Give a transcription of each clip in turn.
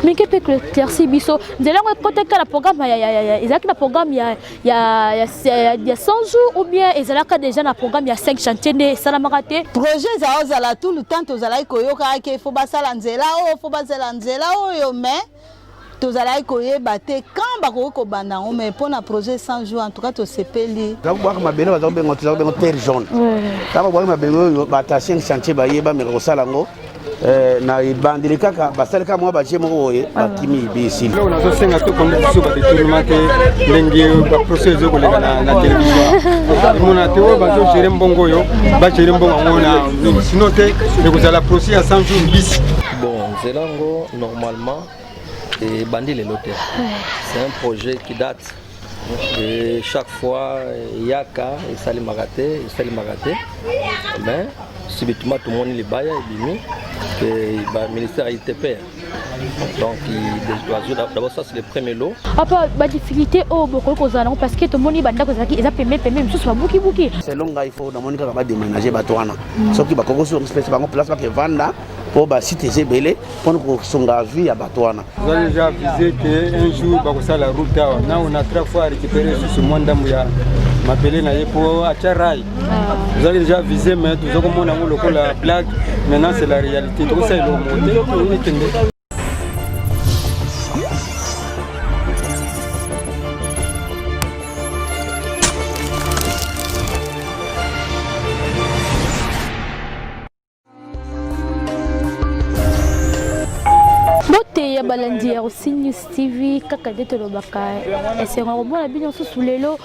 Mike mpe éclairci biso nzela yango ekotaki na programme ezalaki na programme ya ya ya 100 jours ou bien ezalaka déjà na programme ya 5 chantier nde esalamaka te. Projet ezala ozala tout le temps, tozalaki koyoka ke fo basala nzela oyo, fo basala nzela oyo, mais tozalaki koyeba te quand bakoki kobanda yango. Mais mpo na projet 100 jours, en tout cas tosepeli. Bakobwaka mabele, baza kobenga, toza kobenga terre jaune. Ntango babwaki mabele oyo, bato ya 5 chantier baye, bameka kosala yango na ebandeli kaka, basali kaka mwa baje moko boye, bakimi esili. Eloko nazosenga, tokonda biso badétournement te. Ndenge baprocès ezokoleka na télévision, emona te oyo bazogérer mbongo oyo, bagérer mbongo yango na nini, sinon te ekozala procès ya 100 jours bis. Bon, nzela yango normalement ebandi lelo te, c'est un projet qui date et chaque fois eyaka, esalemaka te, esalemaka te, mais subitement tomoni libaya ebimi ke baministère ya ITP. Donc d'abord, ça c'est le premier lot. Apa badifficulté oyo bokoki kozala nango? Parce que tomoni bandako ezalaki eza pembe pembe, mosusu babukibuki. Selon ngai, fo namoni kaka badéménage bato wana. Soki bakoki sopesa bango place bakevanda, mpo basite eza ebele mpona kosunga vie ya bato wana. Oza déjà avisé ke un jour bakosala route awa na Onatra, faut arécupérer lisusu mwa ndambo ya mabele na ye mpo atya rail. Ozali déjà avisé, mais toza komona yango lokola blague. Maintenant c'est la réalité, tokosala eloko moko te, ekende. Mbote ya balandi ya Rossy News TV. Kaka nde tolobaka, esengo komona bino susu lelo,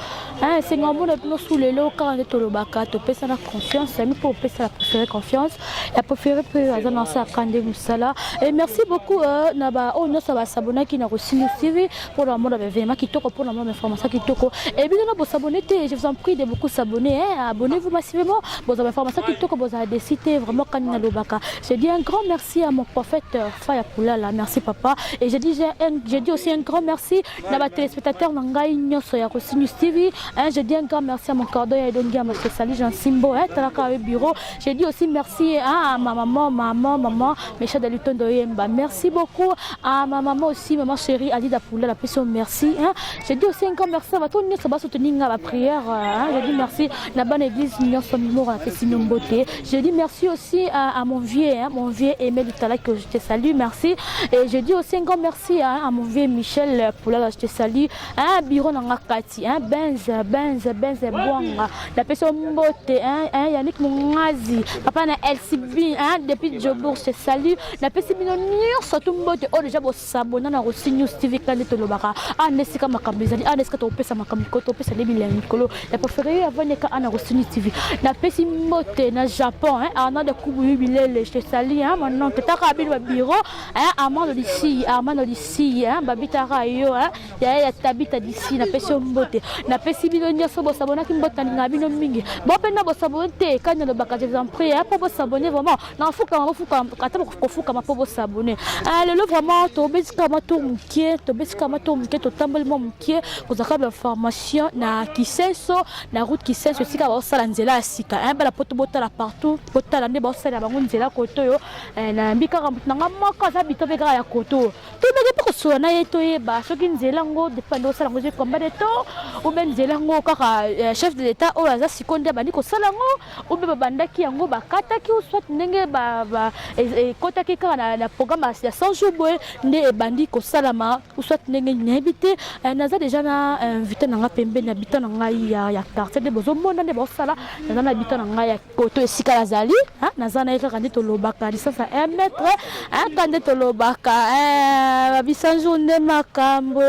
esengo komona bino su lelo. Kaka nde tolobaka, topesana confiance yami mpo opesa la préféré confiance ya préféré mpe aza na asalaka nde mosala. Et merci beaucoup na baoyo nyonso basabonaki na Rossy News TV mpona bamona baévénement kitoko, mpona mona information kitoko. Et bino na bosabone te, je vous en prie de beaucoup s'abonner, hein. Abonnez-vous massivement, bozwa bainformation kitoko, bozala déçus te vraiment. Kani nalobaka, je dis un grand merci à mon prophète Faya Poulala, merci papa. Et je dis aussi un grand merci na batéléspectateur na ngai nyonso ya Rossy News TV, hein. Je dis un grand merci à mon cordon ya Edongi ya Sali Jean Simbo, hein, talaka yo bureau. Je dis aussi merci, hein, à ma maman, maman, maman Mecha de Lutondo Yemba, merci beaucoup. À ma maman aussi, maman chérie Alida Poulala, la merci, hein. Je dis aussi un grand merci à bato nyonso basoutenir nga ba prière, hein. Je dis merci na bana église nyonso moko, napesi mbote. Je dis merci aussi à mon vieux, hein, mon vieux Aimé Lutala, que je te salue, merci. Et je dis aussi un grand merci, hein, à mon vieux Michel Poulala, je te salue, hein, bureau nanga kati, hein, Benz Benz Benz Bwanga, napesi mbote, hein, hein, Yannick Mongazi, papa na LCB, hein, depuis Jobourg, je te salue. Napesi bino nyonso tu mbote oyo déjà bosabona na Rossy News TV. Kaka nde tolobaka, ana esika makambo ezali, ana esika topesa makambo likolo, topesa nde bilengi likolo ya préféré avandeka ana Rossy News TV. Napesi mbote na Japon, hein, Arnaud de Kubuyu Bilele, je te salue, hein, mon oncle taka bino ba bureau, hein, Armando d'ici, Armando d'ici, hein, babitaka yo, hein, yaya ya Tabita d'ici, napesi yo mbote. Napesi bino nyonso bosabonaki mbote, nalingaka bino mingi. Bo mpe na bosabone te, kani nalobaka, je vous en prie, mpo bosabone vraiment, na fukama, bofukama ata kofukama mpo bosabone. Lelo vraiment tobetika mwa tour mokie, tobetika mwa tour mokie, totamboli mwa mokie kozwaka bainformation na Kisenso, na route Kisenso, esika baosala nzela ya sika. Bala po tobotala partout, botala nde baosalela bango nzela kote oyo. Nayambi kaka moto nanga moko aza bito mpe kaka ya kote oyo, tobeki mpe kosola na ye, toyeba soki nzela yango depuis bandi kosala yango ezwi combien de temps, ou bien nzela yango kaka chef de l'État oyo aza sikoyo nde abandi kosala yango, ou bien babandaki yango bakataki, ou soit ndenge ekɔtaki kaka na programme ya 100 jours boye nde ebandi kosalama, ou soit ndenge, nayebi te. Naza déjà na invité na nga pembeni ya bito na ngai ya quartier nde bozomona nde baosala. Naza na bito na ngai ya koto esika nazali, naza na ye kaka nde tolobaka, distance ya 1 mètre, ka nde tolobaka babisanzu nde makambo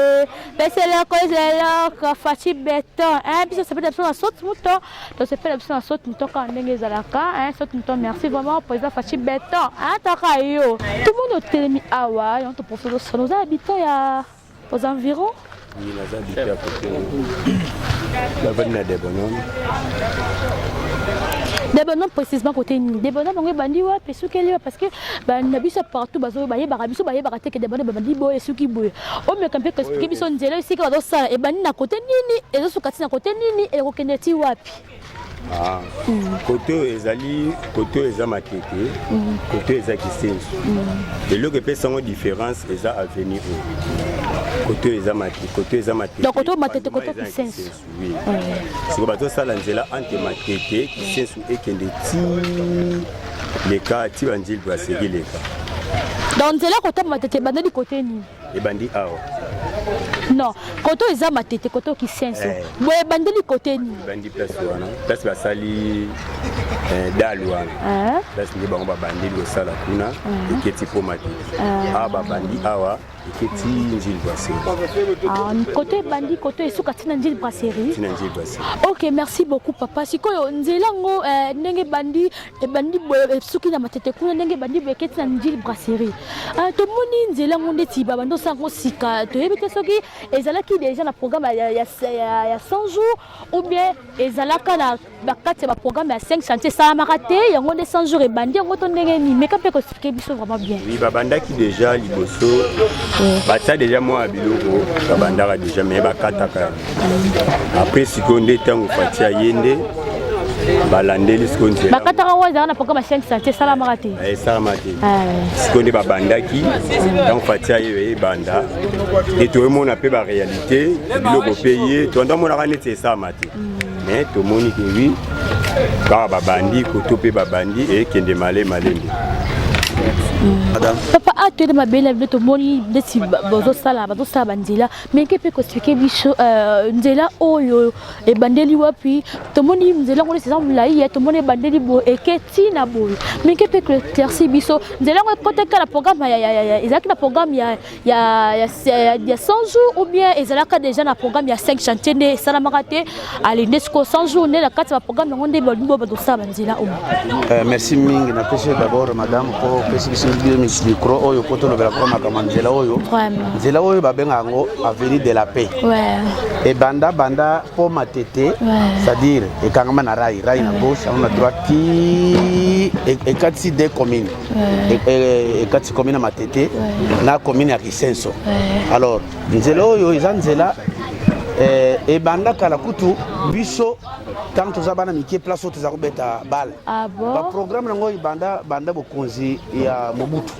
peseloko ezeloko Fatshi Béton. Biso sepela biso na saute mouton, tosepela biso na saute mouton kaka ndenge ezalaka, saute mouton. Merci vraiment, président Fatshi Béton, taka yo. Tomoni otelemi awa, yango toprofite tosana. Oza habitant ya aux environs? Oui, naza habitant ya kote, navandi na Debonhomme. Debonhomme précisément côté nini? Debonhomme bango ebandi wapi, esukeli wapi? Parce que na biso partout bazo bayebaka, biso bayebaka te ke Debonhomme ebandi boye, esuki boye. Omeka mpe koexpliquer biso nzela esika bazosala ebandi na côté nini, ezosuka ti na côté nini, ekokende ti wapi? Ah. Kote oyo ezali, kote oyo eza Matete, kote oyo eza Kisenso. Eloko epesa yango différence eza avenue oyo. Kote oyo eza Matete, kote oyo eza Matete. Donc, kote oyo Matete, kote eza Kisenso. Oui. Sikoyo bazosala nzela entre Matete, Kisenso ekende ti leka ti banjili brasserie leka. Donc nzela kota Matete ebandeli kote nini? Ebandi awa. Non, koto eza Matete, koto Kisenso. Eh. Boye ebandeli kote nini? Ebandi place wana, place basali dalle wana. Eh? Place nde bango babandeli kosala kuna, eketi po Matete. Awa babandi awa, eketi Njili Brasserie. Ah, koto ebandi koto esuka ntina Njili Brasserie. Ntina Njili Brasserie. Ok, merci beaucoup papa. Sikoyo nzela ngo ndenge ebandi, ebandi boye esuki na Matete kuna, ndenge ebandi boye eketi na Njili Brasserie. Tomoni nzela ngo ndeti babandi osala ngo sika, toyebi te soki ezalaki déjà na programme ya 100 jours ou bien ezalaka na bakati ya baprogramme ya 5 chantier esalamaka te, yango nde 100 jours ebandi yango to ndenge nini? Meka mpe koexpliquer biso vraiment bien. Oui, babandaki déjà liboso, batia déjà mwa biloko, babandaka déjà, mais bakataka yango. Après sikoyo nde ntango Fatshi aye nde balandeli sikoyo nzela. Bakataka yango ezalaka na programme ya 5 chantier, esalamaka te. Esalama te. Sikoyo nde babandaki, ntango Fatshi aye ebanda nde toyomona mpe baréalité biloko mpe ye toanda omonaka neti esalama te, mais tomoni ke oui, kaka babandi koto mpe babandi ekende male malembe. Madame. Papa, atoyede mabele na bino, tomoni ndeti bazosala banzela, mais ke mpe koexpliquer biso nzela oyo ebandeli wapi? Tomoni nzela yango neti eza molai ye, tomoni ebandeli boye eke ntina boye, mais ke mpe éclairci biso nzela yango ekotaki na programme ezalaki na programme ya 100 jours ou bien ezalaka déjà na programme ya 5 chantier nde esalamaka te, ale nde sikoyo 100 jours nde na kati ya baprogramme yango nde balingi boyo bazosala banzela oyo? Merci mingi. Napesi yo d'abord, madame, mpo opesi biso micro oyo mpo tolobela mpo makambo ya nzela oyo. Vraiment. Nzela oyo babengaka yango avenue de la Paix. Ebanda banda mpo Matete, c'est-à-dire ekangama na rail, rail na gauche, yango na droite, ti ekatisi deux communes. Ekatisi commune ya Matete na commune ya Kisenso. Alors nzela oyo eza nzela ebanda kala kutu. Biso ntango toza bana mike, place oyo toza kobeta balle. Ah bon? Baprogramme yango ebanda banda bokonzi ya Mobutu.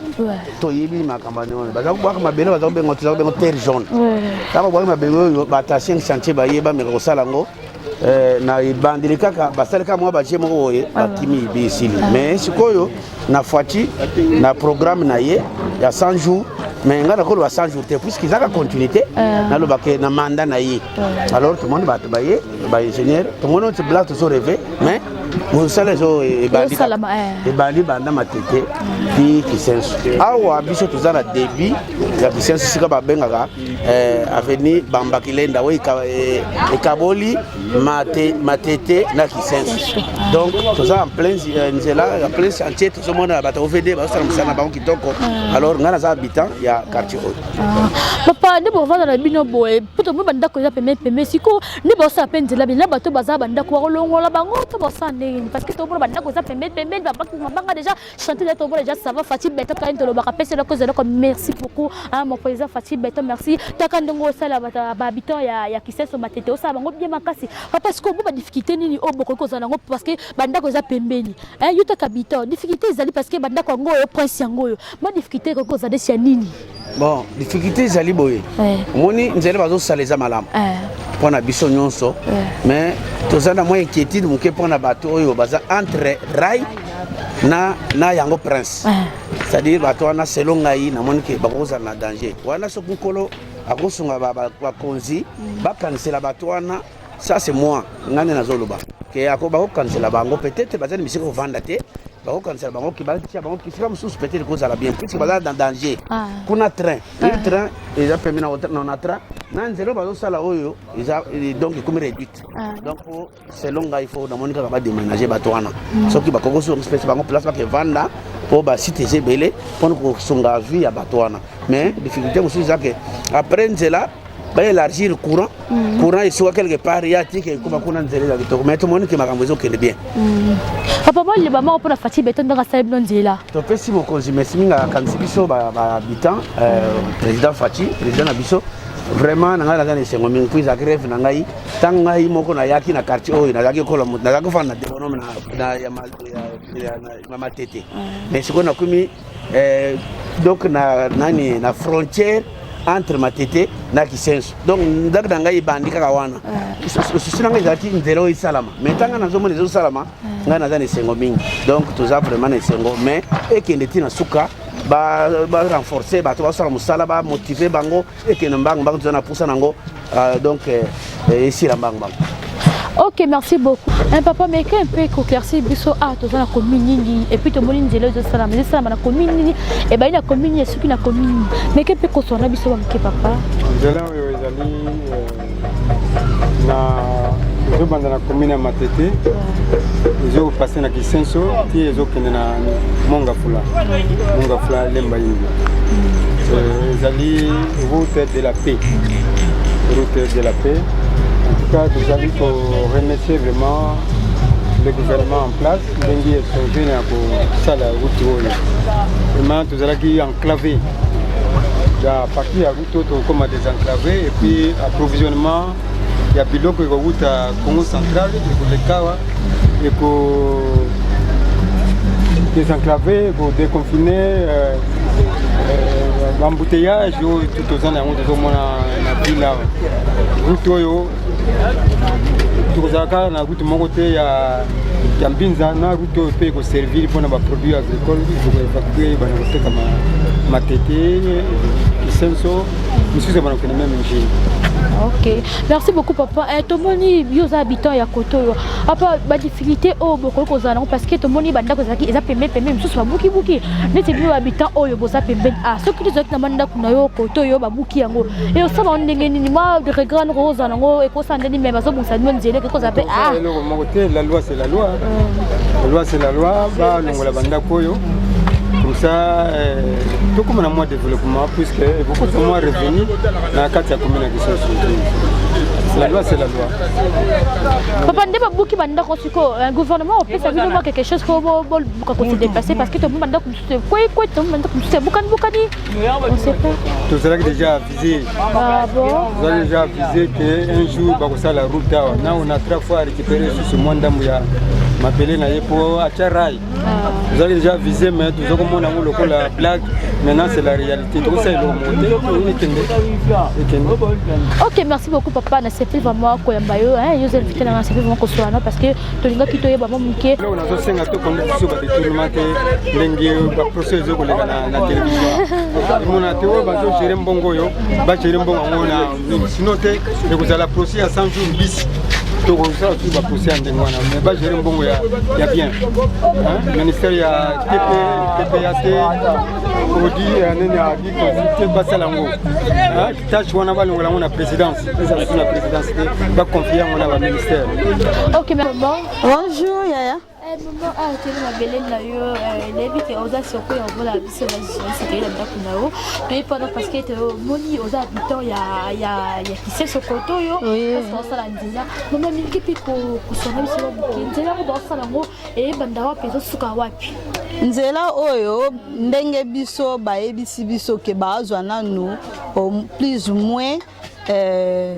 Toyebi makambo ya ndenge wana. Baza kobwaka mabele, baza kobenga, toza kobenga terre jaune. Ntango babwaki mabele oyo, bato ya 5 chantier baye bameka kosala yango, na ebandeli kaka basali kaka mwa baje moko boye, bakimi ibi esili. Mais sikoyo na Fatshi, na programme na ye ya 100 jours, mais ngai nakoloba 100 jours te puisque ezaka continuité, nalobake na mandat na ye. Alors tomoni bato baye, baingénieur, tomoni oti bla tozo rêve, mais mosala ezo ebandi kaka. Ezosalama, eh. Ebandi banda Matete ti Kisenso. Awa biso toza na début ya Kisenso, esika babengaka avenue Bambakilenda oyo ekaboli Matete na Kisenso. Donc toza en plein nzela, en plein chantier. Tozomona bato OVD bazosala mosala na bango kitoko. Alors ngai naza habitant ya quartier oyo. Ah, papa, nde bovanda na bino boye mpo tomoni bandako eza pembeni pembeni. Sikoyo nde bosala mpe nzela bino na bato baza bandako, bakolongola bango to bosala ndenge nini? Parce que tomona bandako eza pembeni pembeni, mabanga déjà chantier eza, tomona déjà. Ça va, Fatshi Béton, kani tolobaka pesi eloko eloko. Merci beaucoup, hein, mon président Fatshi Béton, merci. Taka ndenge osala bahabitant ya Kisenso, Matete, osala bango bien makasi. Papa, sikoyo bo badifficulté nini oyo bokoki kozala nango? Parce que bandako eza pembeni, hein, yo taka habitant, difficulté ezali parce que bandako yango oyo, prince yango oyo, ma difficulté ekoki kozala neti ya nini? Bon, difficulté ezali boye. Omoni nzela bazosala eza malamu mpo na biso nyonso, mais toza na mwa inquiétude moke mpo na bato oyo baza entre rail na yango prince. C'est-à-dire bato wana, selon ngai, namoni ke bakozala na danger wana. Soki nkolo akosunga bakonzi bakanisela bato wana, ça c'est moi, ngai nde nazoloba ke bakokanisela bango. Peut-être baza na bisika kovanda te, bakokanisela bango ke batia bango bisika mosusu, peut-être kozala bien puisque baza dans danger. Kuna train, oyebi train eza pembe na train na nzela oyo bazosala oyo eza donc ekomi réduite. Donc po selon ngai, faut namoni kaka badéménager bato wana. Soki bakoki kosunga bango place bakevanda, mpo basite eza ebele mpona kosunga vie ya bato wana. Mais difficulté mosusu eza ke après nzela baélargir courant, courant esuka quelque part ya tike ekoma kuna. Nzela eza kitoko, mais tomoni ke makambo ezokende bien. Papa, boliba moko mpona Fatshi Béton ndenge asali bino nzela. Topesi mokonzi merci mingi, akanisi biso bahabitant, président Fatshi, président na biso. Vraiment na ngai naza na esengo mingi mpo ezalaki rêve na ngai ntango ngai moko nayaki na quartier oyo nazalaki kola moto, nazalaki kofanda na Debonhomme na Matete, mais sikoyo nakomi donc na nani, na frontière entre Matete na Kisenso. Donc ndako na ngai ebandi kaka wana. Souci na ngai ezalaki nzela oyo esalama, mais ntango nazomona ezosalama, ngai naza na esengo mingi. Donc toza vraiment na esengo, mais ekende ntina suka, barenforce bato basala mosala, bamotive bango, ekende mbango mbango. Toza na pusa nango, donc esila mbango mbango. Ok, merci beaucoup. Un papa, mais quand un peu éclaircir biso, ah, toza na commune nini? Et puis tomoni nzela ezosalama, ezosalama na commune nini? Ebali na commune nini? Soki na commune nini? Mais ke mpe kosona biso bamoke, papa. Nzela oyo ezali na ezobanda na commune ya Matete, ezopase na Kisenso ti ezokende na Mongafula, Mongafula Lemba Yingi. Ezali route de la paix, route de la paix. En tout cas, tozali koremercier vraiment le gouvernement en place ndenge esonge na kosala route oyo. Vraiment, tozalaki enclavé. À partir ya route oyo, tokokoma désenclavé et puis approvisionnement ya biloko ekowuta Congo Central ekoleka awa, eko désenclavé, eko déconfine embouteillage oyo toza na yango, tozomona na ville awa. Route oyo, tokozala kaka na route moko te ya Mbinza na route oyo mpe ekoservir mpona baproduit agricole, ekoévacue bana koteka Matete, Kisenso, misusu bana kokende même Njili. Ok, merci beaucoup, papa. Tomoni yo oza habitant ya kote oyo apa, badifficulté oyo bokoki kozala nango, parce que tomoni bandako ezalaki eza pembeni pembeni, mosusu babukibuki. Neti bino habitant oyo boza pembeni, ah, soki tozalaki na bandako na yo kote oyo babuki yango, e osala ngo ndenge nini? Mwa regret noko ozala nango, ekosala ndenge nini? Me bazobongisa bino nzela, ekozala mpe ah Eloko moko te. La loi, c'est la loi, la loi, c'est la loi. Balongola bandako oyo, comme ça tokóma na mwa développement, puisque ekokota mwa revenu na kati ya commune ya Kisenso. La loi, c'est la loi. Papa, nde babuki bandako, sikoyo gouvernement opesa bino mwa quelque chose po boluka kose déplacer? Parce que tomoni bandako mosusu ekweikwei, tomoni bandako mosusu ebukani bukani, on sait pas. Tozalaki déjà avisé. Ah bon? Tozalaki déjà avisé que un jour bakosala route awa. Na Onatra fois récupéré lisusu mwa ndambo ya mabele na ye mpo atya rail. Tozalaki déjà avisé, mais toza komona yango lokola blague. Maintenant, c'est la réalité. Tokosala eloko moko te, ekende, ekende. Ok, merci beaucoup, papa. Nasepeli vraiment koyamba yo, yo oza invité nanga. Nasepeli vraiment kosola, parce que tolingaki toyeba mwa moke. Eloko nazosenga, tokonde biso badétournement te, ndenge baprocès ezokoleka na télévision, emona te. Oyo bazogere mbongo oyo, bagere mbongo yango na nini, sinon te ekozala procès ya 100 jours bis, tokozala susu baprocès ya ndenge wana. Mais bagere mbongo ya bien. Ministère ya TP, TPAT, odi nini, agriculture, basala yango tâche wana, balongola yango na présidence, ezala su na présidence te, baconfie yango na baministère. Ok, maman. Bonjour, yaya. Mama, awa toli mabele na yo. Nayebi ke oza soko ya ovola biso bajournaliste, toye na ndako na yo, toye mpona parce que tomoni oza habitant ya Kisenso kote oyo baosala nzela. Mama, mingi mpe kosona biso bamoke, nzela yango baosala yango eyebanda wapi, ezosuka wapi? Nzela oyo, ndenge biso bayebisi biso ke baazwa nanu plus ou moins 2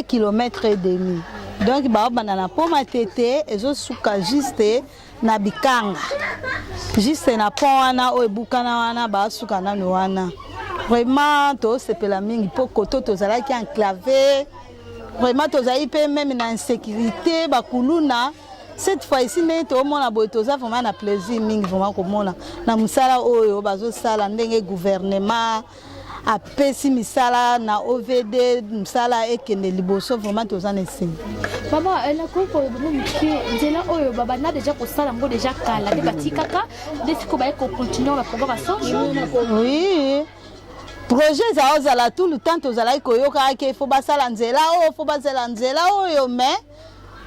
km et demi. Donc baobanda na po Matete, ezosuka juste na Bikanga, juste na pont wana oyo ebukana wana, baasuka nanu wana. Vraiment, tosepela mingi mpo koto tozalaki enclavé, vraiment tozali mpe même na insécurité, bakuluna. Cette fois ici, ndenge toomona boye, toza vraiment na plaisir mingi vraiment komona na mosala oyo bazosala, ndenge gouvernement apesi misala na OVD, mosala ekende liboso. Vraiment, toza na esengo. Mama, nakoki koloba moke, nzela oyo babanda déjà kosala yango déjà kala nde batikaka, nde sikoyo baye kocontinue na programme ya 100 jours? Oui, projet ezala ozala tout le temps. Tozalaki koyoka ke faut basala nzela oyo, faut basala nzela oyo, mais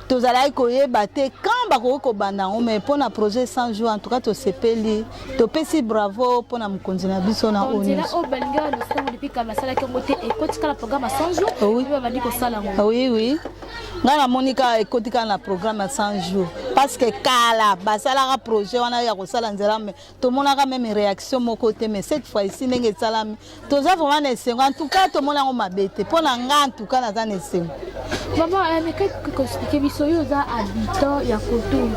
tozalaki koyeba te quand bakoki kobanda yango. Mais mpo na projet 100 jours, en tout cas tosepeli, topesi bravo mpo na mokonzi na biso na oyo. Nzela oyo balingaka losango depuis kala, basalaki yango te, ekotikala programme ya 100 jours? Oui. Babandi kosala yango? Oui, ngai namoni kaka ekoti kaka na programme ya 100 jours. Parce que kala basalaka projet wana ya kosala nzela, mais tomonaka même réaction moko te. Mais cette fois ici, ndenge esalami, toza vraiment na esengo. En tout cas, tomoni yango mabe te. Mpo na nga, en tout cas, naza na esengo. Mama, meka koexpliquer biso, oyo oza habitant ya koto,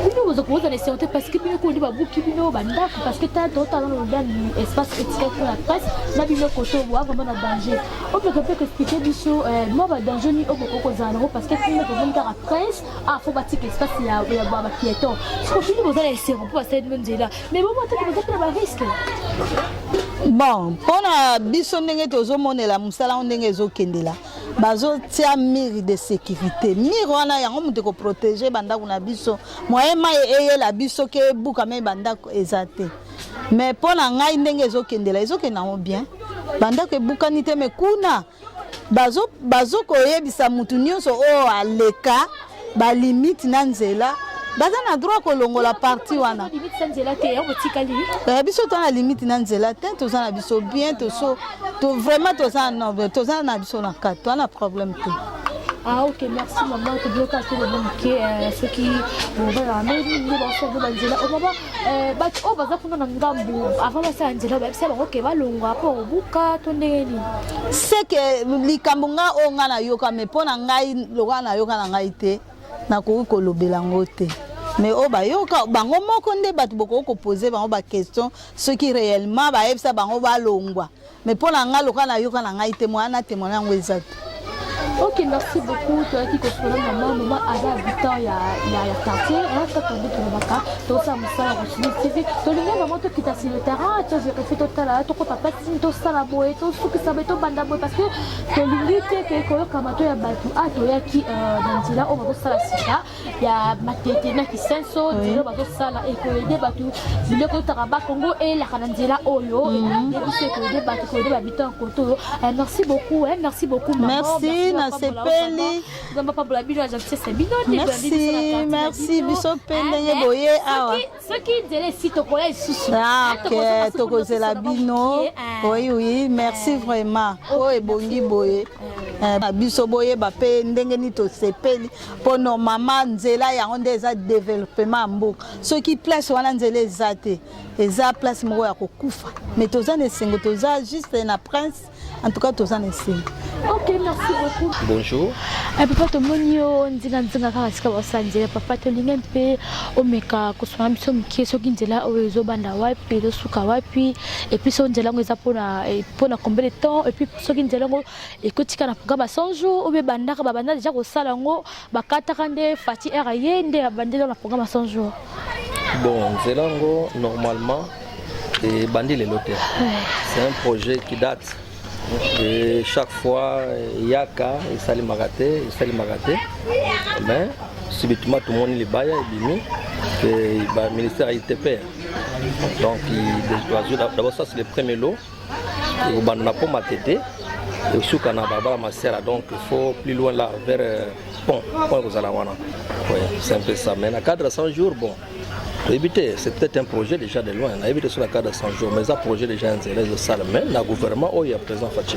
bino boza koza na esengo te parce que bino koni babuki bino bandako? Parce que tala, totala na lodani espace etikali mpona presse na bino, koto boa vraiment na danger. Omeka mpe koexpliquer biso mwa badanger nini oyo bokoki kozala nango, parce que kuna tomoni kaka prince, ah, faut batika espace ya bapiéton. Siko bino boza na esengo mpo basali bino nzela, mais bomo ataki boza mpe na barisque. Bon, mpona biso, ndenge tozomonela mosala ngo, ndenge ezokendela, bazotia mur de sécurité. Mur wana, yango moto ekoprotéger bandako na biso. Moyen mai eyela biso ke ebuka me bandako eza te. Mais mpo na ngai, ndenge ezokendela, ezokenda yango bien, bandako ebukani te. Mais kuna bazokoyebisa mutu nyonso oyo aleka balimite na nzela, baza na droit kolongola partie wana. Biso toza na limite na nzela te, toza na biso bien, toso to vraiment toza no, toza na biso na kati, toza na problème te. Ah ok, merci maman. Tobiyoka te lobo moke soki bovandaka nde basala banzela. O mama, bato oyo baza kuna na ngambu, avant basala nzela, bayebisa bango ke balongwa mpo kobuka to ndenge nini? Seke likambo nga oyo nga nayoka, mais mpo na ngai, lokola nayoka na ngai te, nakoki kolobela yango te. Mais oyo bayoka bango moko nde bato bokoki koposer bango baquestion soki réellement bayebisa bango balongwa. Mais mpo na ngai, lokola nayoka na ngai te, moya na témoigne yango eza te. Ok, merci beaucoup. Toyaki kosola mama, mama aza habitant ya quartier kaka nde tolobaka, tosala mosala ya Rossini TV. Tolingi vraiment tokita sur le terrain, tovérifier, totala, tokota mpasi, tosala boye, tosukisa boye, tobanda boye, parce que tolingi te ke koyokama to ya bato. A toyaki na nzela oyo bazosala sika ya Matete na Kisenso. Nzela oyo bazosala ekoaider bato, biloko eutaka Bakongo eyelaka na nzela oyo, ekoaider biso, ekoaider bato, ekoaider bahabitant ya koto oyo. Merci beaucoup, merci beaucoup. Merci, nasepeli. Nzambe apambola bino ya gentillesse bino. Merci, merci. Biso mpe ndenge boye awa. Soki nzela esi, tokoya lisusu. Ok, tokozela bino. Oui, merci vraiment. Oyo ebongi boye na biso, boyeba mpe ndenge nini tosepeli, mpo normalement nzela yango nde eza développement ya mboka. Soki place wana nzela eza te, eza place moko ya kokufa. Mais toza na esengo, toza juste na prince. En tout cas, toza na esengo. Ok, merci beaucoup. Bonjour. Papa, tomoni yo nzinga-nzinga kaka sika basala nzela. Papa, tolingi mpe omeka koswana biso moke soki nzela oyo ezobanda wapi, ezosuka wapi, et puis soki nzela yango eza mpona combien de temps, et puis soki nzela yango ekotika na programme ya 100 jours oyo ebandaka, babanda déjà kosala yango, bakataka nde Fatshi ere ye nde abandi na programme ya 100 jours. Bon, nzela yango normalement ebandi lelo te. C'est un projet qui date et chaque fois yaka esalemaka te, esalemaka te. Mais subitement tomoni libaya ebimi ke baministère ya ITP. Donc d'abord, ça c'est le premier lot, ekobanda na po Matete, esuka na balabala Masera. Donc il faut plus loin là, vers pont, pont ekozala wana. Ouais, c'est un peu ça. Mais na cadre ya 100 jours, bon, toyebi te, c'est peut-être un projet déjà de loin. Nayebi te so na cadre ya 100 jours, mais eza projet déjà ya nzela ezosala mais na gouvernement oyo ya président Fatshi.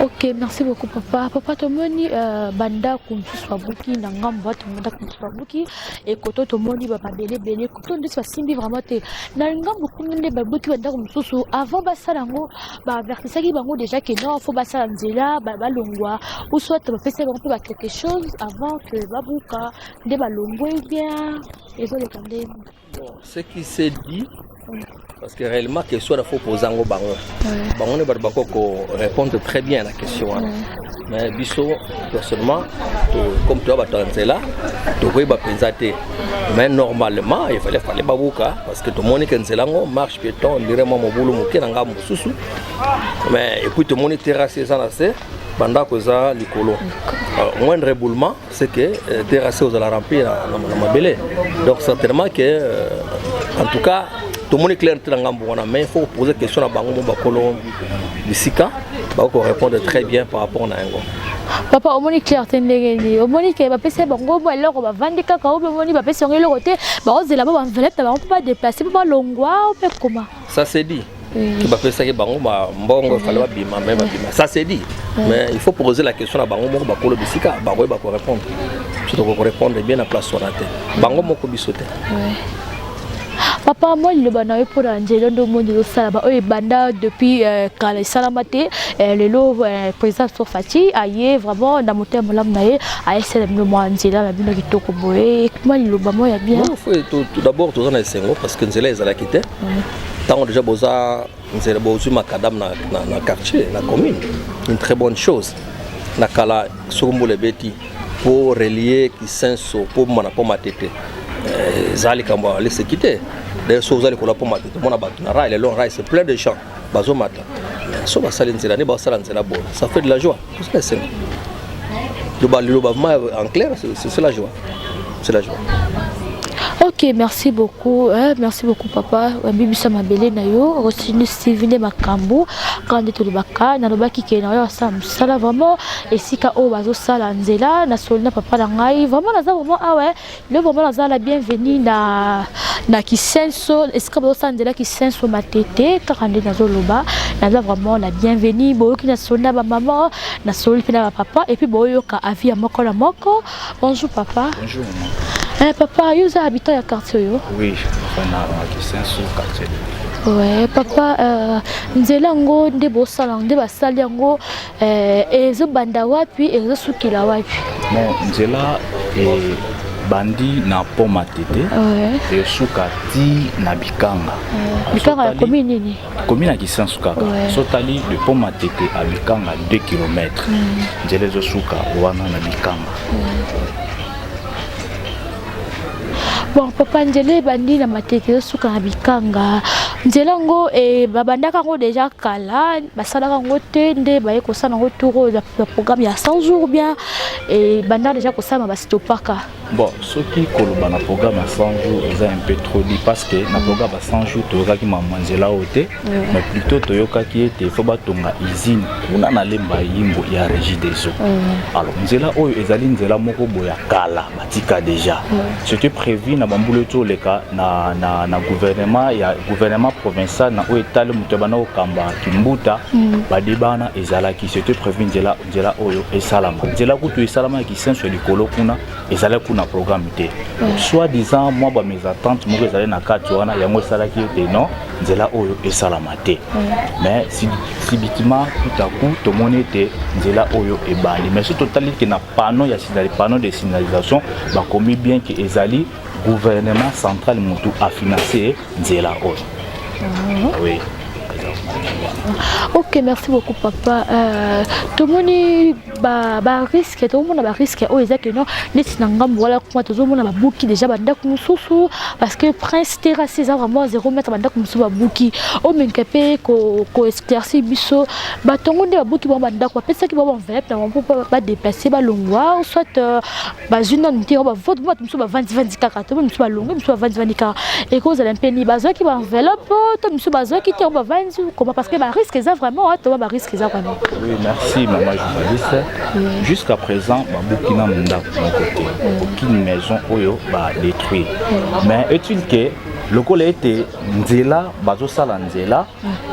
Ok, merci beaucoup papa. Papa, tomoni bandako mosusu babuki na ngambo, bato bandako mosusu babuki ekoto, tomoni bamabele ebele koto ndeti basimbi vraiment te na ngambo kuna nde babuki bandako mosusu. Avant basala yango, baavertisaki bango déjà ke non, faut basala nzela, balongwa, ou soit bapesaki bango mpe ba quelque chose avant que babuka nde balongwe, bien ezoleka ndenge? Bon, ce qui s'est dit, parce que réellement question wana faut poser yango bango, bango nde bato bako répondre très bien à la question wana. Mais biso personnellement, comme toya bato ya nzela, tokoyeba mpenza te. Mais normalement il fallait babuka, parce que tomoni ke nzela yango marche piéton ndire mwa mobulu moke na ngambo mosusu. Mais et puis tomoni terrasse eza na se, bandako eza likolo. Alors, moindre éboulement, c'est que terrasse ozala rempli na mabele. Donc certainement que en tout cas tomoni clair te na ngambo wana. Mais il faut poser question na bango mo bakolo bisika, bako répondre très bien par rapport na yango. Papa, omoni clair te ndenge nini? Omoni ke bapesi bango bo eloko, bavandi kaka, obe omoni bapesi bango eloko te, bakozela bo baenveloppe na bango mpo badéplacer, mpo balongwa, mpe koma? Ça c'est dit. Ke bapesaki bango mbongo, fallait babima, mais babima, ça c'est dit. Mais il faut poser la question na bango moko, bakolo bisika bakoyeba korépondre. Biso tokokorépondre bien na place wana te, bango moko, biso te. Papa, mwa liloba na yo mpona nzela nde omoni ezosala oyo ebanda depuis kala, esalama te. Lelo président so Fatshi aye vraiment na motema malamu na ye, ayesala bino mwa nzela na bino kitoko boye. Mwa liloba moko ya bien. Non, faut tout d'abord toza na esengo parce que nzela ezalaki te. Ntango déjà boza nzela, bozwi macadam na quartier, na commune, une très bonne chose. Na kala, soki mbula ebeti, mpo relier Kisenso mpo mana mpo Matete, eza likambo ya leseki te. D'ailleurs, soki oza likolo mpo Matete, omona bato na rail. Lelo rail, c'est plein de gens bazomata. So basali nzela nde basala nzela boye, ça fait de la joie. Tosala esengo. Liloba vraiment en clair, c'est la joie, c'est la joie. Ok, merci beaucoup, hein, merci beaucoup papa. Wambi biso mabele na yo, Rossini Steven nde makambo. Kaka nde tolobaka, nalobaki ke na oyo asala mosala vraiment esika oyo bazosala nzela. Nasoli na papa na ngai, vraiment naza vraiment awa lelo, vraiment naza la bienvenue na Kisenso, esika bazosala nzela Kisenso Matete. Kaka nde nazoloba, naza vraiment la bienvenue. Boyoki, nasoli na bamama, nasoli mpe na bapapa, et puis boyoka avis ya moko na moko. Bonjour papa. Bonjour maman. Eh, papa, yo oza habitant ya quartier oyo? Oui, enfin na Kisenso quartier. Ouais, papa, nzela yango nde bosala, nde basali yango, ezobanda wapi, ezosukela wapi? Bon, nzela ebandi na pont Matete, esuka ti na Bikanga. Bikanga ya commune nini? Commune ya Kisenso kaka. So tali de pont Matete à Bikanga, 2 km. Nzela ezosuka wana na Bikanga. Bon papa, nzela ebandi na Matete, ezosuka na Bikanga. Nzela yango babandaka yango déjà kala, basalaka yango te, nde baye kosala yango tour oyo ya programme ya 100 jours, bien ebandaka déjà kosalama, bastopaka? Bon, soki koloba na programme ya 100 jours, eza un peu trop dit, parce que na programme ya 100 jours toyokaki mamwa nzela oyo te, mais plutôt toyokaki ete faut batonga usine kuna na Lemba Yimbo ya Régie des eaux. Alors nzela oyo ezali nzela moko boye ya kala, batika déjà. C'était prévu na bambula eti oleka na gouvernement ya gouvernement provincial na oyo etali moto ya banda kokamba Kimbuta. Badeba wana ezalaki, c'était prévu nzela oyo esalama. Nzela kutu esalama ya Kisenso ya likolo kuna, ezalaki kuna programme te. Soit disant mwa bamésentente moko ezali na kati wana, yango esalaki ete non, nzela oyo esalama te. Mais subitement, tout à coup, tomoni ete nzela oyo ebandi. Mais soki totali ke na panneau ya panneau de signalisation, bakomi bien ke ezali gouvernement central motu afinance nzela oyo, oui. Ok, merci beaucoup papa. Tomoni barisque, tozomona barisque oyo eza ke non, neti na ngambo wana kuma tozomona babuki déjà bandako mosusu, parce que prince terrasse eza vraiment 0 mètre, bandako mosusu babuki. Omenka mpe koéclaircir biso, bato yango nde babuki bango bandako, bapesaki bango baenveloppe na bango mpo badéplace, balongwa, soit bazwi nanu te bavote? Bato mosusu bavandivandi kaka to mosusu balongwe, mosusu bavandivandi kaka. Ekozala mpe nini? Bazwaki baenveloppe to mosusu bazwaki te, bavandi comment? Parce que barisque eza vraiment, toba barisque eza vraiment. Oui, merci maman journaliste. Jusqu'à présent babuki nanu ndako moko te, aucune maison oyo badétruire. Mais est-il que lokola ete nzela bazosala nzela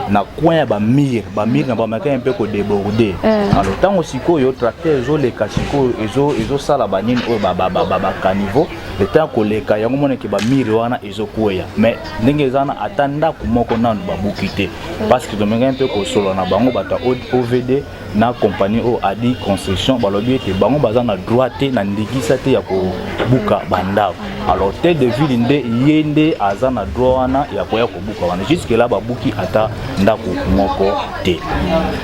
na coin ya bamurs, bamurs na bamaka mpe kodéborde, alors ntango sikoyo tracteur ezoleka, sikoyo ezosala banini oyo bacaniveau, le temps koleka yango, moneke bamurs wana ezokweya. Mais ndenge eza na ata ndako moko nanu babuki te, parce que tomengai mpe kosolola na bango, bato ya OVD na compagnie oyo Adi Construction, balobi ete bango baza na droit te, na ndingisa te ya kobuka bandako. Alors hôtel de ville nde ye nde aza na droit wana ya koya kobuka wana. Jusque là babuki ata ndako moko te.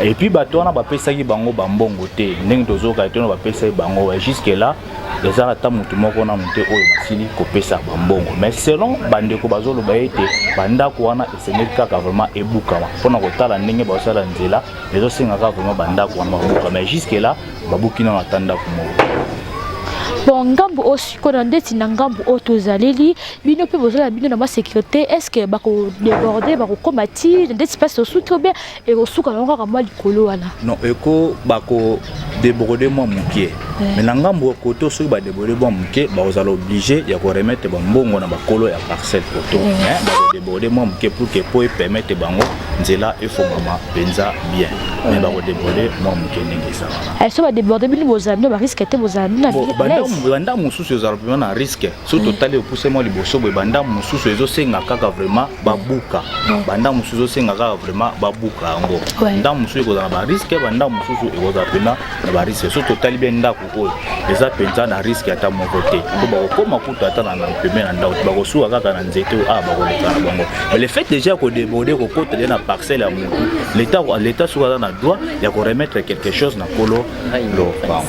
Et puis bato wana bapesaki bango bambongo te, ndenge tozoyoka ete bapesaki bango. Jusque là eza ata motu moko nanu te oyo basili kopesa bambongo. Mais selon bandeko bazoloba ete bandako wana esengeli kaka vraiment ebukama mpona kotala ndenge bazosala nzela, ezosengaka vraiment bandako wana babuka. Mais jusque là babuki nano ata ndako moko. Bon, ngambo oyo sikoyo, na ndeti na ngambo oyo tozaleli, bino mpe bozala bino na mwa sécurité, est ce que bakodéborde, bakokóma ti ndeti mpasi tosuki, ou bien ekosuka nango kaka mwa likolo wana? Non, eko bakodéborde mwa mokie. Mais na ngambo ya koto, soki badéborde mwa moke, bakozala obligé ya koremettre bambongo na bakolo ya parcelle koto. Mais bakodéborde mwa moke pour que po epermettre bango nzela efongama mpenza bien, mais bakodéborde mwa moke ndenge eza wana. So badéborde, bino bozala bino barisque te, bozala bino na Bandambo mosusu ezala vraiment na risque. Soki totali, opuse mwa liboso boye, bandambo mosusu ezosenga kaka vraiment babuka, bandambo mosusu ezosenga kaka vraiment babuka yango. Ndambo mosusu ekozala na barisque, bandambo mosusu ekozala mpenza na barisque. Soki totali bien, ndako oyo eza mpenza na risque ata moko te, po bakokóma kutu ata na pembeni na ndako te, bakosuka kaka na nzete oyo awa, bakoleka na bango. Mais le fait déjà ya kodéborde, kokota deja na parcelle ya motu, l'état soki aza na droit ya koremettre quelque chose na kolo lopango.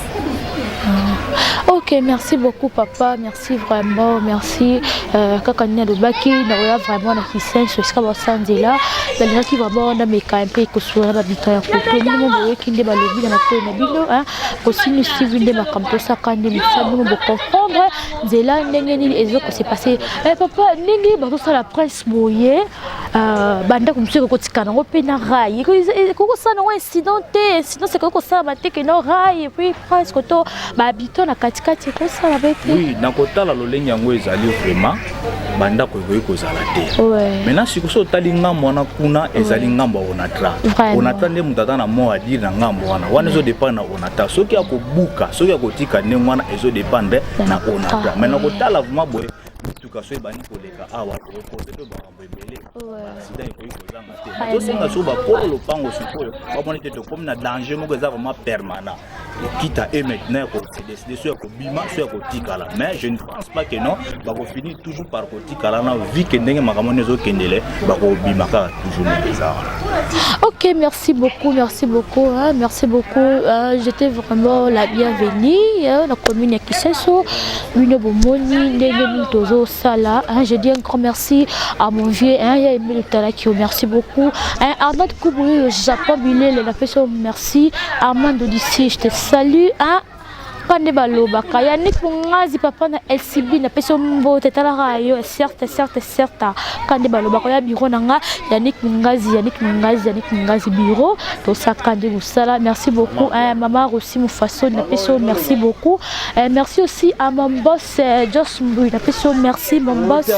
Ok, merci beaucoup papa, merci vraiment, merci. Kaka nini alobaki, nakoya vraiment na Kisenso esika basala nzela. Nalingaki vraiment nameka mpe kosola na babito ya koto. Bino mo boyoki nde balobi na matoi na bino. Kosini Steve nde makambo tosaka nde mosala, bino bocomprendre nzela ndenge nini ezokose passer. Papa, ndenge bazosala prince boye, bandako mosusu ekokotika nango mpe na rail, ekokosala nango incident te? Incident ekoki kosalama te ke no rail et puis prince koto bahabitants na katikati, ekosala be te? Oui, na kotala lolenge yango ezali vraiment, bandako ekoki kozala te. Maintenant sikoyo, so otali ngambo wana kuna, ezali ngambo ya Onatra. Onatra nde moto aza na mot à dire na ngambo wana. Wana ezodépendre na Onatra, soki akobuka, soki akotika ndenge wana, ezodépendre na Onatra. Mais na kotala vraiment boye, mituka so ebandi koleka awa, ekokoze mpe makambo ebele, accident ekoki kozanga te. Tosenga so bakolo lopango sikoyo bamoni te tokomi na danger moko eza vraiment permanent, ekita e maintenant ya kodécider so ya kobima, so ya kotikala. Mais je ne pense pas que non, bakofinir toujours par kotikala na vu que ndenge makambo wana ezokendele, bakobima kaka toujours ndenge eza wana. Ok, merci beaucoup, merci beaucoup, hein, merci beaucoup. Hein, j'étais vraiment la bienvenue, hein, la commune ya Kisenso. Bino bomoni ndenge nini tozosala. Hein, je dis un grand merci à mon vieux, hein, ya Emile Talakio, merci beaucoup. Hein, Arnaud Kubuyu, Japon Bilele, la personne, merci. Armando d'ici, je te salue. Hein, kande balobaka Yannick Mongazi, papa na LCB, napesi yo mbote. Talaka yo, certes, certes, certes, kande balobaka ya bureau na nga, Yannick Mongazi, Yannick Mongazi, Yannick Mongazi, bureau tosaka nde mosala. Merci beaucoup, hein, mama Rossi Mufaso, napesi yo merci beaucoup. Merci aussi à mon boss Jos Mbui, napesi yo merci, mon boss,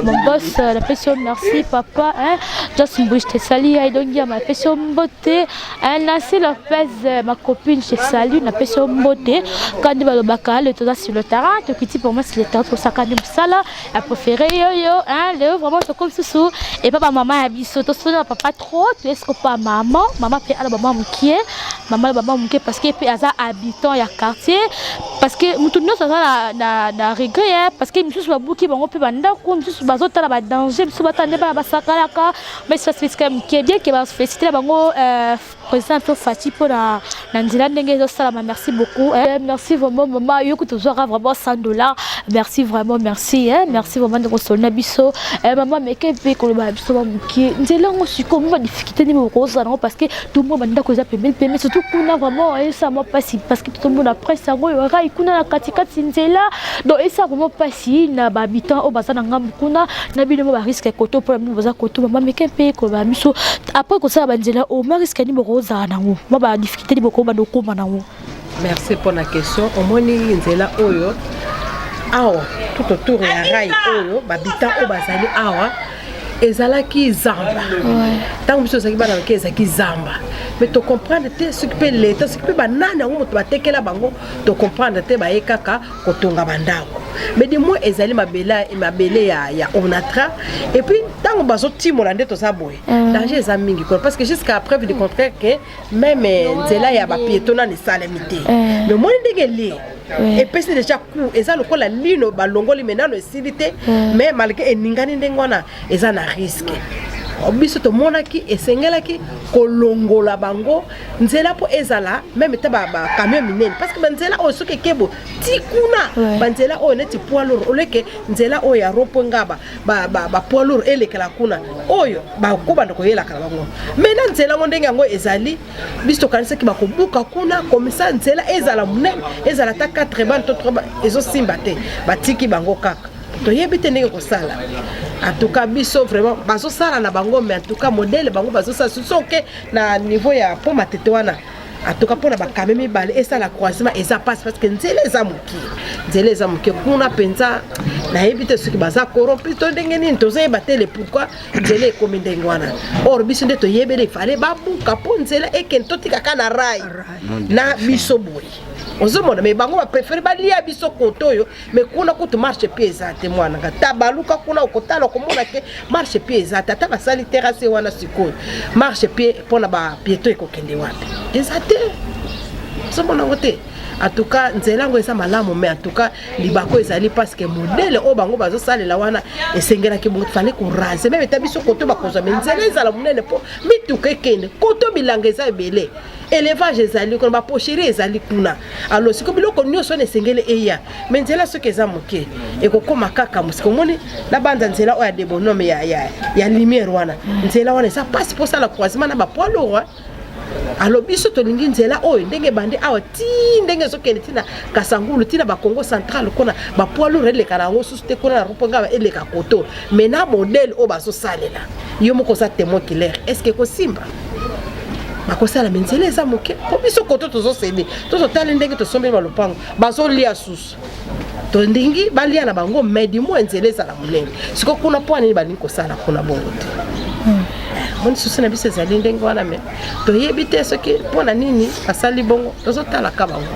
mon boss, napesi yo merci papa, hein, Jos Mbui, je te salue. Aidongia, napesi yo mbote, hein, Nancy Lopez, ma copine, je te salue, napesi yo mbote. Kandi balobaka le toza sur le terrain, tokiti pour moi sur le terrain, tosaka nde mosala ya préféré yoyo, hein. Lelo vraiment tokomi susu epa bamama ya biso. Tosoni na papa trop, toyeski pa mama. Mama mpe aloba mwa mokie, mama aloba mwa moke, parce que mpe aza habitant ya quartier, parce que motu nyonso aza na regret, hein, parce que misusu babuki bango mpe bandako, misusu bazotala badanger, misusu batala nde bana basakalaka. Mais bisika mokie, bien ke bafélicité na bango président to Fatshi mpo na nzela ndenge ezosalama. Merci beaucoup, eh, merci vraiment mama. Yoki tozwaka vraiment 100 $. Merci vraiment, merci, eh, merci vraiment ndenge osoli na biso, eh, mama. Meke mpe koloba na biso bamokie nzela yango sikoyo, mo badifficulté nini bokozala nango? Parce que tomona bandako eza pembeni pembeni, surtout kuna vraiment esala mwa mpasi, parce que tomona presse yango oyo rail kuna na katikati nzela. Donc esala vraiment mpasi na bahabitant oyo baza na ngambu kuna na bino, mo barisque koto mpona bino boza koto. Mama, meke mpe koloba na biso, après kosala banzela oyo, ma risque nini bokozala nango, mwa badifficulté nini bokobanda okóma nango? Merci mpona question. Omoni nzela oyo awa, tout autour ya rail oyo, bahabitant oyo bazali awa, ezalaki zamba ntango biso ozalaki bana bake, ezalaki zamba. Mais tocomprendre te soki mpe leta, soki mpe banani yango moto batekela bango, tocomprendre te. Baye kaka kotonga bandako, mais du moins ezali mabele, mabele ya Onatra. Et puis ntango bazotimola nde toza boye, danger eza mingi kuna, parce que jusqu'à preuve du contraire que même nzela ya bapiéton nano esalemi te. Mais omoni ndenge elie epesi déjà coup, eza lokola lino balongoli, mais nano esili te. Mais malgré eningani ndenge wana, eza na risque. Biso tomonaki esengelaki kolongola bango nzela mpo ezala même te bacamion minene, parce que banzela oyo soki ekebo ti kuna, banzela oyo neti poids lourd, oleke nzela oyo ya rond-point Ngaba, bapoids lourd elekela kuna, oyo bakobanda koyelaka na bango. Mais na nzela yango ndenge yango ezali, biso tokanisaki bakobuka kuna komisa nzela ezala monene, ezala ata 4 bandes to 3, ezosimba te, batiki bango kaka. Toyebi te ndenge kosala. En tout cas biso vraiment bazosala na bango, mais en tout cas modèle bango bazosala, soki na niveau ya po Matete wana. Atoka mpona bakame mibale esala croisement eza mpasi parce que nzela eza moke, nzela eza moke kuna mpenza. Nayebi te soki baza corrompu to ndenge nini, tozoyeba te le pourquoi nzela ekomi ndenge wana. Or biso nde toyebeli, efale babuka mpo nzela ekende, totikaka na rail na biso boye, ozomona. Mais bango bapréférer balia biso kote oyo, mais kuna kutu marchepied eza te. Mwananga tabaluka kuna, okotala, okomona ke marchepied eza te. Ata basali terrasse wana sikoyo, marchepied mpona bapiéton ekokende wapi? Eza te, ozomona yango te. En tout cas nzela yango eza malamu, mais en tout cas libako ezali parce que modèle oyo bango bazosalela wana esengelaki bongo, fallait koraser même eta biso koto bakozwa, mais nzela ezala monene mpo mituka ekende koto. Bilanga eza ebele, élevage ezali kuna, baporcherie ezali kuna. Alors sikoyo biloko nyonso wana esengeli eya, mais nzela soki eza moke ekokóma kaka mosika. Omoni na banza nzela oyo ya debonome ya lumière wana, nzela wana eza mpasi mpo osala croisement na bapoids lourd. Alors biso tolingi nzela oyo ndenge ebandi awa ti ndenge ezokende ntina Kasangulu, ntina bakongo central kuna, bapoids lourd eleka na yango susu te kuna na rond-point, eleka koto. Mais na modèle oyo bazosalela, yo moko oza témoin clair, est ce que ekosimba? Bakosala, mais nzela eza moke mpo biso koto tozosede, tozotala ndenge tosombeli balopango, bazolia susu, tolingi balia na bango, mais du moins nzela ezala monene. Siko kuna mpo nini balingi kosala kuna bongo te? Moni susi na biso ezali ndenge wana, mais toyebi te soki mpo na nini basali bongo, tozotalaka bango.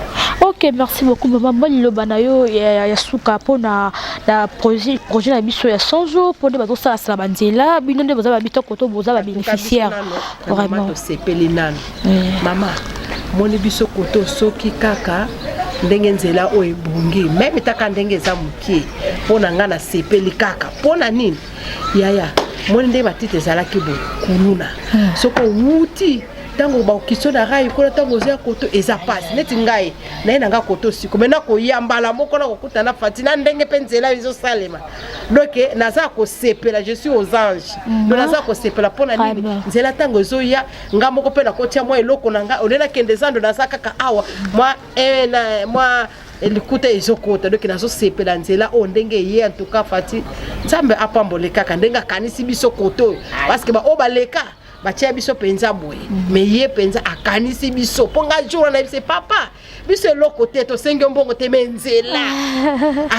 Ok, merci beaucoup mama. Mwa liloba na yo ya suka mpona na projet na biso ya 100 jours, mpo nde bazosalasala banzela, bino nde boza babitoko to boza babénéficiaire? Vraiment tosepeli nano, mama. Moni biso koto soki kaka ndenge nzela oyo ebongi, même taka ndenge eza mokie, mpo na ngai nasepeli kaka. Mpo na nini yaya? Moni ndenge batite ezalaki boye kuluna, soki owuti ntango bakiso na rail kuna, ntango ozoya koto eza pasi. Neti ngai naye na nga koto siko me nakoya mbala moko nakokuta na fati na ndenge mpe nzela ezosalema. Donc naza kosepela, je suis aux anges. Donc naza kosepela mpo na nini? Nzela ntango ezoya, nga moko mpe nakotia mwa eloko na nga ole, nakende zando, naza kaka awa mwa mwa likuta ezokota. Donc nazosepela nzela oyo ndenge eye. En tout cas Fati, Nzambe apambole kaka ndenge akanisi biso kote oyo, parce que baoyo baleka batia biso mpenza boye, mais ye mpenza akanisi biso. Mpo nga jour wana yebise papa biso eloko te, tosengi yo mbongo te, mais nzela.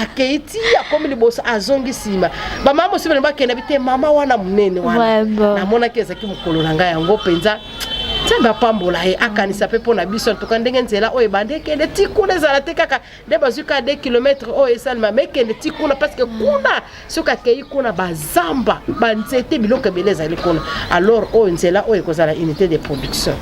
Akei ti akomi liboso, azongi nsima, bamama mosusu bane bakenda bi te, mama wana monene wana namonaki ezalaki mokolo na ngai yango mpenza. Nzambe apambola ye, akanisa mpe mpo na biso. Antuka ndenge nzela oyo ebandi ekende ti kuna, ezala te kaka nde bazwi kaka 2 km oyo esalema, mais ekende ti kuna, parce que kuna soki akei kuna, bazamba, banzete, biloko ebele ezali kuna. Alors oyo nzela oyo ekozala unité de production.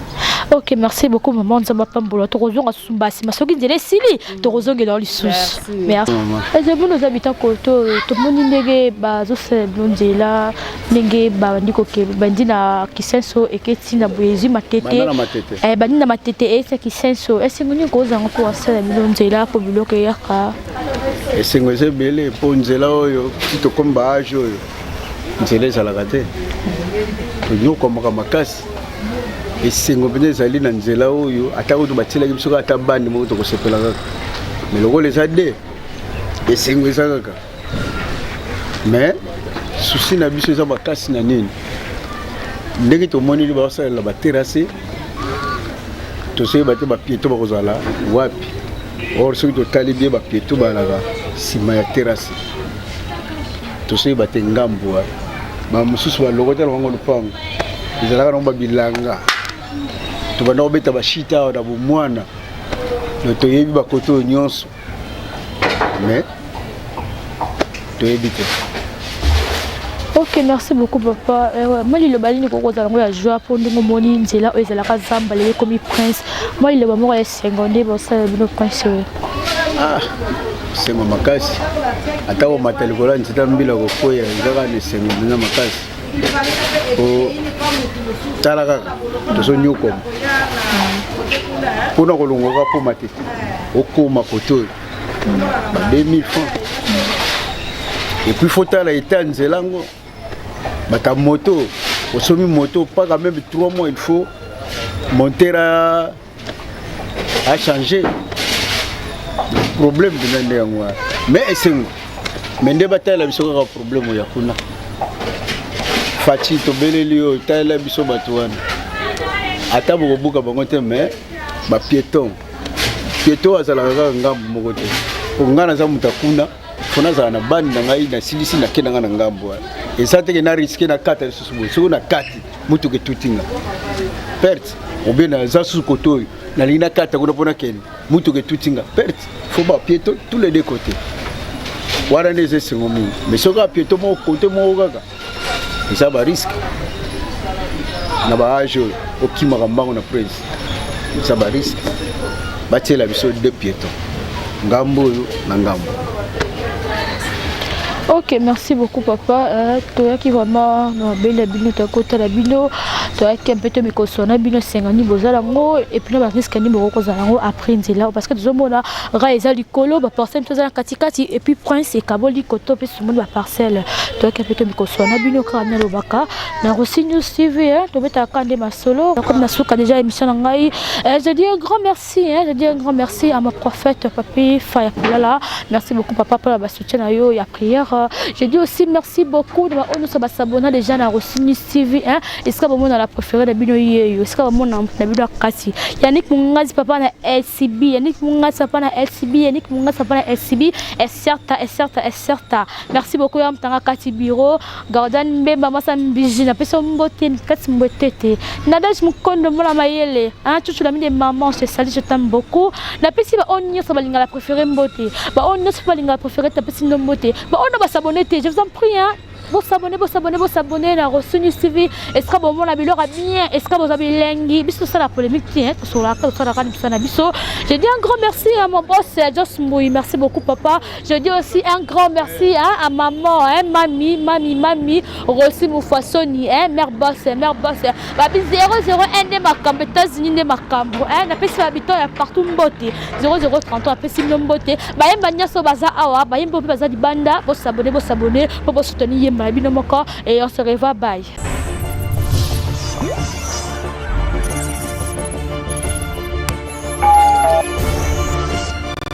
Ok, merci beaucoup mama, Nzambe apambola. Tokozonga susu mbasima soki nzela esili, tokozongela lisusu. Merci. Ezomoni oza bitako to tomoni ndenge bazosala bino nzela, ndenge bandi koke, bandi na Kisenso eketi na boye, ezwi Matete, bandi na Matete eyesi Kisenso. Esengo nini kozanga mpo basala bino nzela mpo biloko eyaka? Esengo eza ebele, mpo nzela oyo ti tokomi baage oyo nzela ezalaka te, tonyokwamaka makasi. Esengo mpenza ezali na nzela oyo. Ata kutu batielaki biso kaka ata bande moko, tokosepela kaka. Mais lokola eza de esengo eza kaka, mais souci na biso eza makasi na nini? Ndenge tomoneli baosalela baterrasse, tozoyeba te bapiéton bakozala wapi. Or soki totali bien, bapiéton balaka nsima ya terrasse, tozoyeba te ngambu wana. Bamosusu balokotala bango lupango ezalaka nango babilanga, tobanda kobeta bashita awa na bomwana, donc toyebi bakote oyo nyonso, mais toyebi te. Ok, merci beaucoup papa. Mwa liloba nini kokozala yango ya joie mpo ndenge omoni nzela oyo ezalaka zamba, lelo ekomi prince? Mwa liloba moko ya esengo nde bosala bino prince oyo. Ah, esengo makasi. Ata komata likolo ya nzeta mbila kokweya, eza kaka na esengo mpenza makasi. Po tala kaka tozonyokoma mpona kolongwaka mpo Matete okóma kote oyo ba 2000 francs. Et puis faut tala eta nzela yango, bata moto osomi moto paka même 3 mois, il faut monter à changer. Problème mpenza nde yango wana, mais esengo. Mais nde batalela biso kaka problème ya kuna. Faci, tobeleli oyo, talela biso bato wana. Ata bokobuka bango te, mais Ba piéton, piéton azalaka kaka ngambo moko te. Po ngai naza moto ya kuna, fo nazala na bandi na ngai, nasilisi nake na ngai na ngambo wana. Eza teke na riske na kata lisusu boye, soki na kati motuka etuti nga perte, obe naza susu kote oyo nalingi nakata kuna mpo nakende, motuka etuti nga perte. Fo ba piéton tous les deux côtés, wana nde eza esengo mingi. Mais soki kaka piéton moko kote moko kaka, eza ba risque na ba age oyo okimaka mbango na prise, eza ba risque. Batiela biso deux piétons, ngambo oyo na ngambo. Ok, merci beaucoup papa. Toyaki vraiment na mabele ya bino, toyaki kotala bino, toyaki mpe to mikoso na bino esengani bozala yango et puis na barisque nini bokoki kozala yango après nzela, parce que tozomona rail eza likolo, baparcelle mosusu eza na katikati et puis prince ekaboli koto mpe tomoni baparcelle. Toyaki mpe to mikoso na bino kaka nalobaka na Rossy News TV, hein, tobetaka nde masolo. Comme na suka déjà émission na ngai, je dis un grand merci, hein, je dis un grand merci à mon prophète Papi Faya Pulala. Merci beaucoup papa pour la soutien na yo ya prière. Je dis aussi merci beaucoup na baoyo nyonso basabona déjà na Rossy News TV, hein, esika bomona la préféré na bino yeyo, esika bomona na bino ya kati, Yannick Mungazi papa na LCB, Yannick Mungazi papa na LCB, Yannick Mungazi papa na LCB, Eserta, Eserta, Eserta. Merci beaucoup ya mtanga kati bureau Gordon Mbemba masa mbiji, napesi yo mbote kati mbwetete. Nadege Mukondo mona mayele, hein, chuchu la de maman, je salue, je t'aime beaucoup. Napesi ba oyo nyonso balinga la préféré mbote, ba oyo nyonso balinga la préféré, napesi ndo mbote. Ba oyo basabone te, je vous en prie, hein, bosabone, bosabone, bosabone na Rossy News TV, esika bomona biloko ya bien, esika bozwa bilengi. Biso tosala polémique te, tosolaka, tosalaka misala na biso. Je dis un grand merci à mon boss Jos Mboui, merci beaucoup papa. Je dis aussi un grand merci, hein, à maman, hein, mami, mami, mami Rossi Mufasoni, hein, mère boss, mère boss babi 001 nde makambo, États-Unis nde makambo, hein. Napesi babito ya partout mbote, 0033 apesi bino mbote. Bayemba nyonso baza awa, bayemba mpe baza libanda, bosabone, bosabone mpo bosoutenir yemba na bino moko et on se revoit, bye.